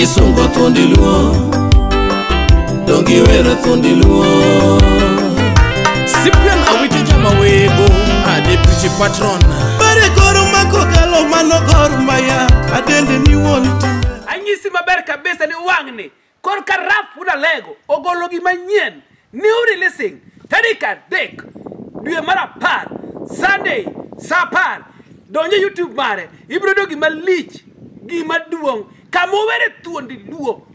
Dongi sungo thuondi luo. Dongi wero thuondi luo. Cyprian Awiti Jamawego, a deputy patron. Bare goro makogalo mano Gor Mahia adende ni wuon timbe. Anyisi maber kabisa ni wang'ni korka Raf Udalego ogolo gima nyien new releasing tarik 3 dwe mar 10 Sunday saa 10. Donje YouTube mare ibiro yudo gima lich gima duong' kama owere thuondi luo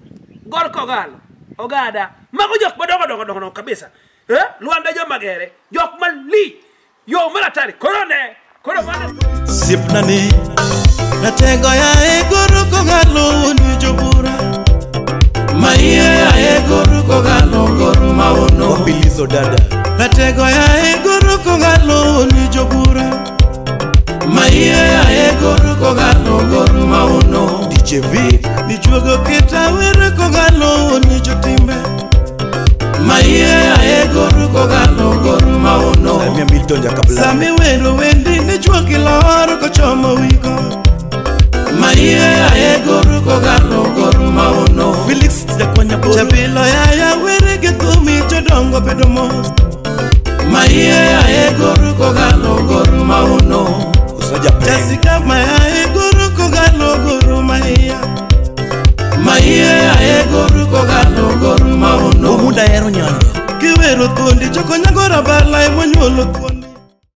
Gor Kogalo ogada mago jok madongo dongo dongo kabisa Luanda Jomagere jok malich yo mar atari koro ne koro mano Siepnani Ratego ya e Gor Kogalo ni jobura. Maiye ya e Gor Kogalo Gor maono. Wapilizo dada. Ratego ya e Gor Kogalo ni jobura. Maiye ya e Gor Kogalo Gor maono. DJ Vic ni juogo kita were Kogalo ni jotimbe. Maiye ya e Gor Kogalo Gor maono. Samia Milton Jakabla. Sami wero wendi ni juogi lor kochomo wiko. Maiye ya e Gor Kogalo Gor maono. Felix Jakwanya Boro. Jabilo ya were gi thumi jodongo bedo mos. Maiye ya e Gor Kogalo Gor maono. Usaja Peng. Jessica maya e Gor Kogalo Gor Mahia. Maiye ya e Gor Kogalo Gor maono. Omunda hero nyando. Kiwero thuondi jokonyago rabala emonyuolo thuon.